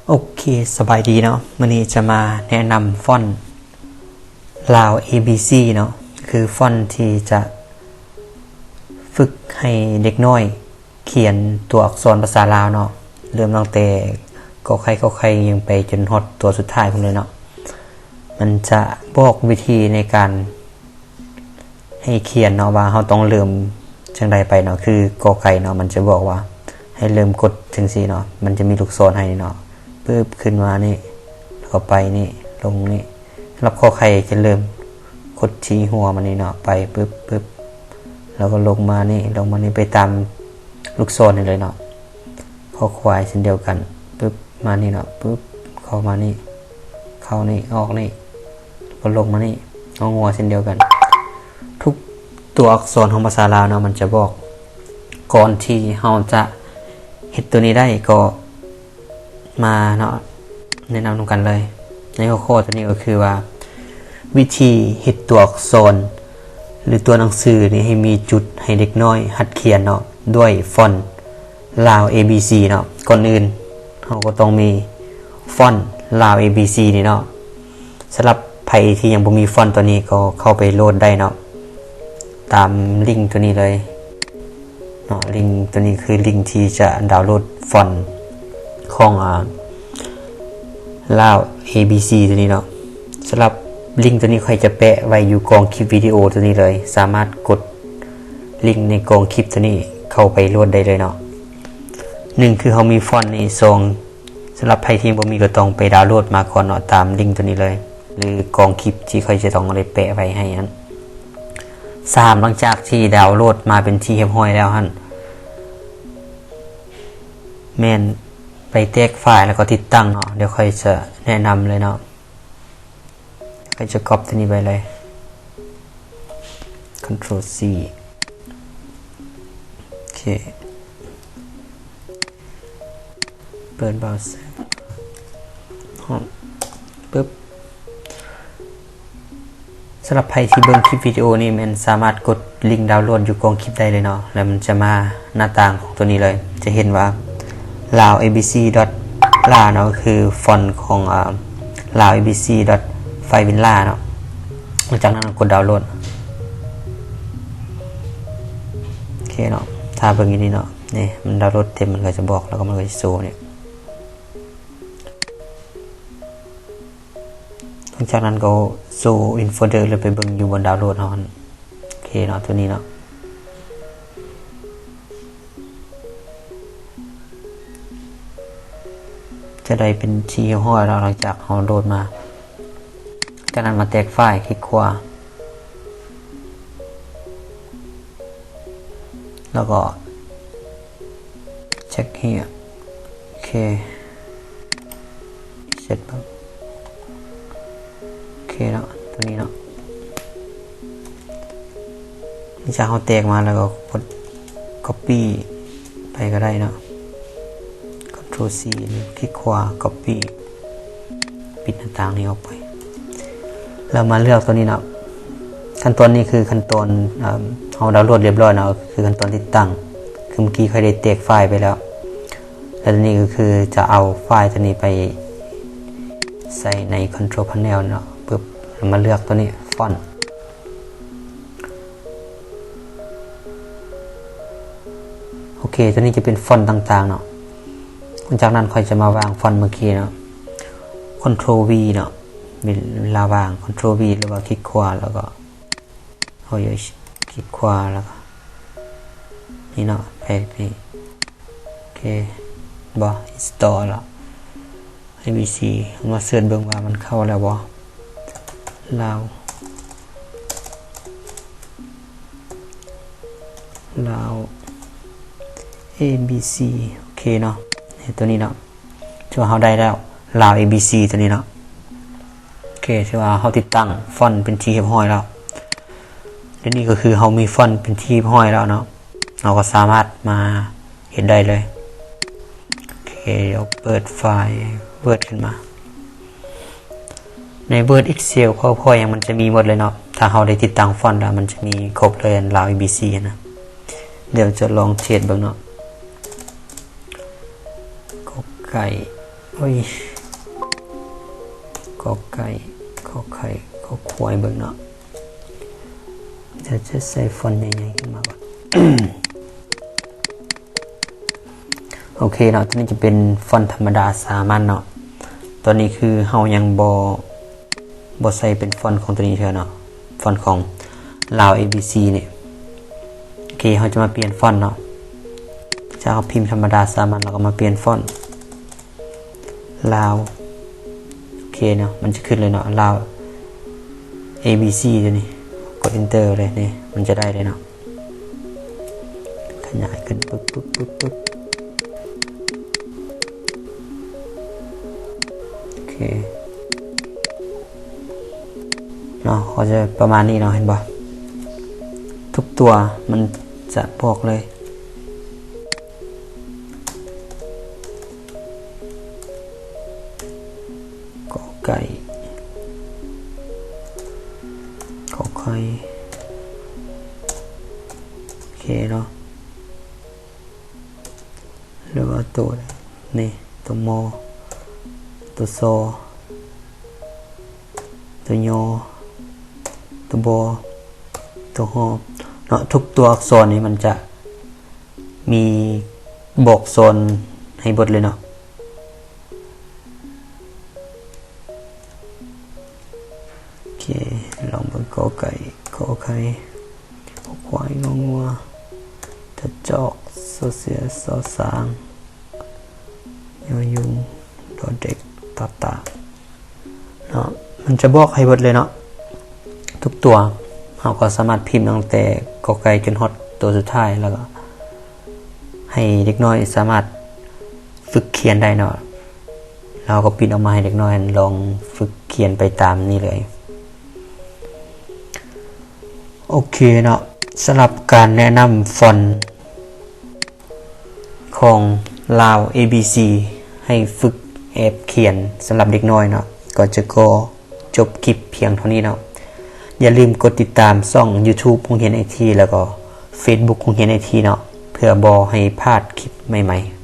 ໂອເຄ ສະບາຍດີເນາະ, ມື້ນີ້ຈະມາແນະນຳຟອນລາວ ເອ ບີ ຊີ ເນາະ, ຄືຟອນທີ່ຈະຝຶກໃຫ້ເດັກນ້ອຍຂຽນຕົວອັກສອນພາສາລາວເນາະ, ເລີ່ມຕັ້ງແຕ່ ກ ໄກ່ ຂ ໄຂ່ ຍັງໄປຈົນຮອດຕົວສຸດທ້າຍພຸ້ນເລີຍເນາະ. ມັນຈະບອກວິທີໃນການ ໃຫ້ຂຽນເນາະ ວ່າເຮົາຕ້ອງເລີ່ມຈັ່ງໃດໄປເນາະ, ຄື ກ ໄກ່ ເນາະ ມັນຈະບອກວ່າໃຫ້ເລີ່ມກົດຈັ່ງຊີ້ເນາະ, ມັນຈະມີລູກສອນໃຫ້ເນາະ, ປຶບ ຂຶ້ນມານີ້ ແລ້ວກໍໄປນີ້ ລົງນີ້. ສຳລັບ ຂ ໄຂ່ ຈະເລີ່ມກົດທີ່ຫົວມັນນີ້ເນາະ, ໄປປຶບ ປຶບ ແລ້ວກໍລົງມານີ້ ລົງມານີ້ ໄປຕາມລູກສອນນີ້ເລີຍເນາະ. ຄ ຄວາຍ ເຊັ່ນດຽວກັນ ປຶບ ມານີ້ເນາະ, ປຶບ ເຂົ້າມານີ້ ເຂົ້ານີ້ ອອກນີ້ ແລ້ວກໍລົງມານີ້. ງ ງົວ ເຊັ່ນດຽວກັນ. ທຸກຕົວອັກສອນຂອງພາສາລາວເນາະ ມັນຈະບອກ. ກ່ອນທີ່ເຮົາຈະເຮັດຕົວນີ້ໄດ້ ກໍມາເນາະ ແນະນຳນຳກັນເລີຍ. ໃນຫົວຂໍ້ຕົວນີ້ກໍຄືວ່າ ວິທີເຮັດຕົວອັກສອນ ຫຼື ຕົວໜັງສືນີ້ໃຫ້ມີຈຸດ ໃຫ້ເດັກນ້ອຍຫັດຂຽນເນາະ ດ້ວຍຟອນ ລາວ ເອ ບີ ຊີ ເນາະ. ກ່ອນອື່ນເຮົາກໍຕ້ອງມີຟອນລາວ ເອ ບີ ຊີ ນີ້ເນາະ. ສຳລັບໃຜທີ່ຍັງບໍ່ມີຟອນຕົວນີ້ກໍເຂົ້າໄປໂຫຼດໄດ້ເນາະ ຕາມລິງຕົວນີ້ເລີຍເນາະ. ລິງຕົວນີ້ຄືລິງທີ່ຈະດາວໂຫຼດຟອນຂອງ ອາ ລາວ ເອ ບີ ຊີ ຕົວນີ້ເນາະ. ສຳລັບລິງຕົວນີ້ຂ້ອຍຈະແປະໄວ້ຢູ່ກ່ອງຄລິບວິດີໂອຕົວນີ້ເລີຍ, ສາມາດກົດລິງໃນກ່ອງຄລິບຕົວນີ້ເຂົ້າໄປໂຫຼດໄດ້ເລີຍເນາະ. ໜຶ່ງ ຄືເຮົາມີຟອນນີ້, ສອງ ສຳລັບໃຜທີ່ຍັງບໍ່ມີກໍຕ້ອງໄປດາວໂຫຼດມາກ່ອນເນາະ ຕາມລິງຕົວນີ້ເລີຍ ຫຼື ກ່ອງຄລິບທີ່ຂ້ອຍຈະຕ້ອງໄດ້ແປະໄວ້ໃຫ້ຫັ້ນ. ສາມ ຫຼັງຈາກທີ່ດາວໂຫຼດມາເປັນທີ່ຮຽບຮ້ອຍແລ້ວຫັ້ນ ແມ່ນໄປແຕກໄຟລ໌ ແລ້ວກໍຕິດຕັ້ງເນາະ. ດຽວຂ້ອຍຈະແນະນຳເລີຍເນາະ. ຂ້ອຍຈະກັອບຕົວນີ້ໄປເລີຍ ຄອນໂທຣລຊີ ໂອເຄ ເປີດເບຣາເຊີ ຮອບ ປຶບ. ສຳລັບໃຜທີ່ເບິ່ງຄລິບວິດີໂອນີ້ ແມ່ນສາມາດກົດລິງດາວໂຫຼດຢູ່ກ່ອງຄລິບໄດ້ເລີຍເນາະ, ແລ້ວມັນຈະມາໜ້າຕ່າງຂອງຕົວນີ້ເລີຍ. ຈະເຫັນວ່າ ລາວ ເອ ບີ ຊີ ດອດ ລາ ເນາະ, ຄືຟອນຂອງ ອາ ລາວ ເອ ບີ ຊີ ດອດ ໄຟລ໌ ວິນລາ ເນາະ. ຫຼັງຈາກນັ້ນເຮົາກົດດາວໂຫຼດ ໂອເຄເນາະ. ຖ້າເບິ່ງຢູ່ນີ້ເນາະ, ນີ້ມັນດາວໂຫຼດເຕັມ ມັນກໍຈະບອກ ແລ້ວກໍມັນກໍຈະໂຊນີ້. ຫຼັງຈາກນັ້ນກໍໂຊອິນໂຟເດີ ແລ້ວໄປເບິ່ງຢູ່ບ່ອນດາວໂຫຼດເຮົາຫັ້ນ. ໂອເຄເນາະ, ຕົວນີ້ເນາະ ຈະໄດ້ເປັນທີ່ຮຽບຮ້ອຍແລ້ວ ຫຼັງຈາກເຮົາໂຫຼດມາ. ຈາກນັ້ນມາແຕກໄຟລ໌ ຄລິກຂວາ ແລ້ວກໍ ເຊັກເຮຍ ໂອເຄ ເຊັດ ໂອເຄເນາະ ຕົວນີ້ເນາະ. ຫຼັງຈາກເຮົາແຕກມາແລ້ວກໍກົດກັອບປີ້ໄປກໍໄດ້ເນາະ ຄອນໂທຣລຊີ ຄລິກຂວາ ກັອບປີ້ ປິດໜ້າຕ່າງນີ້ອອກໄປ ແລ້ວມາເລືອກຕົວນີ້ເນາະ. ຂັ້ນຕອນນີ້ຄືຂັ້ນຕອນ ເອີ່ມ ເຮົາດາວໂຫຼດຮຽບຮ້ອຍເນາະ, ຄືຂັ້ນຕອນຕິດຕັ້ງ ຄືເມື່ອກີ້ຂ້ອຍໄດ້ແຕກໄຟລ໌ໄປແລ້ວ. ແລ້ວຕົວນີ້ກໍຄືຈະເອົາໄຟລ໌ຕົວນີ້ໄປໃສ່ໃນຄອນໂທຣລພາເນວເນາະ ປຶບ ແລ້ວມາເລືອກຕົວນີ້ ຟອນ. ໂອເຄ ຕົວນີ້ຈະເປັນຟອນຕ່າງໆເນາະ. ຫຼັງຈາກນັ້ນຂ້ອຍຈະມາວາງຟອນເມື່ອກີ້ເນາະ ຄອນໂທຣລວີເນາະ ເວລາວາງ ຄອນໂທຣລວີ ຫຼືວ່າຄລິກຂວາ ແລ້ວກໍເຮົາຢູ່ຄລິກຂວາ ແລ້ວກໍນີ້ເນາະ ໄປນີ້ ໂອເຄ ບໍ່ ອິນສະຕໍລ ເອ ບີ ຊີ ເຮົາມາເສີດເບິ່ງວ່າມັນເຂົ້າແລ້ວບໍ່ ລາວ ລາວ ເອ ບີ ຊີ ໂອເຄເນາະ ນີ້ ຕົວນີ້ເນາະ ຖືວ່າເຮົາໄດ້ແລ້ວ ລາວ ເອ ບີ ຊີ ຕົວນີ້ເນາະ. ໂອເຄ ຖືວ່າເຮົາຕິດຕັ້ງຟອນເປັນທີ່ຮຽບຮ້ອຍແລ້ວ. ດຽວນີ້ກໍຄືເຮົາມີຟອນເປັນທີ່ຮຽບຮ້ອຍແລ້ວເນາະ ເຮົາກໍສາມາດມາເຮັດໄດ້ເລີຍ. ໂອເຄ ດຽວເປີດໄຟລ໌ເວີດຂຶ້ນມາ. ໃນເວີດ ເອັກເຊວ ພາວເວີພອຍ ຫຍັງມັນຈະມີໝົດເລີຍເນາະ. ຖ້າເຮົາໄດ້ຕິດຕັ້ງຟອນແລ້ວ ມັນຈະມີຄົບເລີຍ ລາວ ເອ ບີ ຊີ ນະ. ດຽວຈະລອງເທສເບິ່ງເນາະ. ກ ໄກ່ ໂອ້ຍ ກ ໄກ່ ຂໍໄຂ່ ຂໍຄວາຍເບິ່ງເນາະ. ດຽວຈະໃສ່ຟອນໃຫຍ່ໆຂຶ້ນມາກ່ອນ. ໂອເຄເນາະ, ຕົວນີ້ຈະເປັນຟອນທຳມະດາສາມັນເນາະ. ຕອນນີ້ຄືເຮົາຍັງບໍ່ ບໍ່ໃສ່ເປັນຟອນຂອງຕົວນີ້ເທື່ອເນາະ, ຟອນຂອງລາວ ເອ ບີ ຊີ ນີ້. ໂອເຄ, ເຮົາຈະມາປ່ຽນຟອນເນາະ, ຈາກເຮົາພິມທຳມະດາສາມັນ ແລ້ວກໍມາປ່ຽນຟອນ ລາວ. ໂອເຄເນາະ, ມັນຈະຂຶ້ນເລີຍເນາະ, ລາວ ເອ ບີ ຊີ ຕົວນີ້. ກົດ Enter ເລີຍ, ນີ້ ມັນຈະໄດ້ເລີຍເນາະ. ຂະຫຍາຍຂຶ້ນ ປຶບ ປຶບ ປຶບ ປຶບ. ໂອເຄເນາະ, ກໍຈະປະມານນີ້ເນາະ, ເຫັນບໍ່? ທຸກຕົວມັນຈະບອກເລີຍ. ກ ໄກ່ ຂໍໄຂ່ ໂອເຄເນາະ. ຫຼືວ່າໂຕນີ້ ໂຕ ມໍ ໂຕ ຊໍ ໂຕ ຍໍ ໂຕ ບໍ ໂຕ ຫໍ ເນາະ. ທຸກຕົວອັກສອນນີ້ມັນຈະມີບອກສອນໃຫ້ເບິດເລີຍເນາະ. ໂອເຄ, ລອງເບິ່ງ ກ ໄກ່ ຂໍໄຂ່ ຄໍຄວາຍ ງໍງົວ ຈະຈອກ ສໍເສືອ ຊໍສາງ ຍໍຍຸງ ດໍເດັກ ຕະຕະ ເນາະ. ມັນຈະບອກໃຫ້ເບິດເລີຍເນາະ ທຸກຕົວ. ເຮົາກໍສາມາດພິມຕັ້ງແຕ່ ກ ໄກ່ ຈົນຮອດຕົວສຸດທ້າຍ ແລ້ວກໍໃຫ້ເດັກນ້ອຍສາມາດຝຶກຂຽນໄດ້ເນາະ. ເຮົາກໍປຣິນອອກມາໃຫ້ເດັກນ້ອຍລອງຝຶກຂຽນໄປຕາມນີ້ເລີຍ. ໂອເຄເນາະ, ສຳລັບການແນະນຳຟອນຂອງລາວ ເອ ບີ ຊີ ໃຫ້ຝຶກແອບຂຽນສຳລັບເດັກນ້ອຍເນາະ, ກໍຈະຂໍຈົບຄລິບພຽງເທົ່ານີ້ເນາະ. ຢ່າລືມກົດຕິດຕາມຊ່ອງ YouTube ໂຮງຮຽນໄອທີ ແລ້ວກໍ Facebook ໂຮງຮຽນໄອທີ ເນາະ, ເພື່ອບໍ່ໃຫ້ພາດຄລິບໃໝ່ໆ.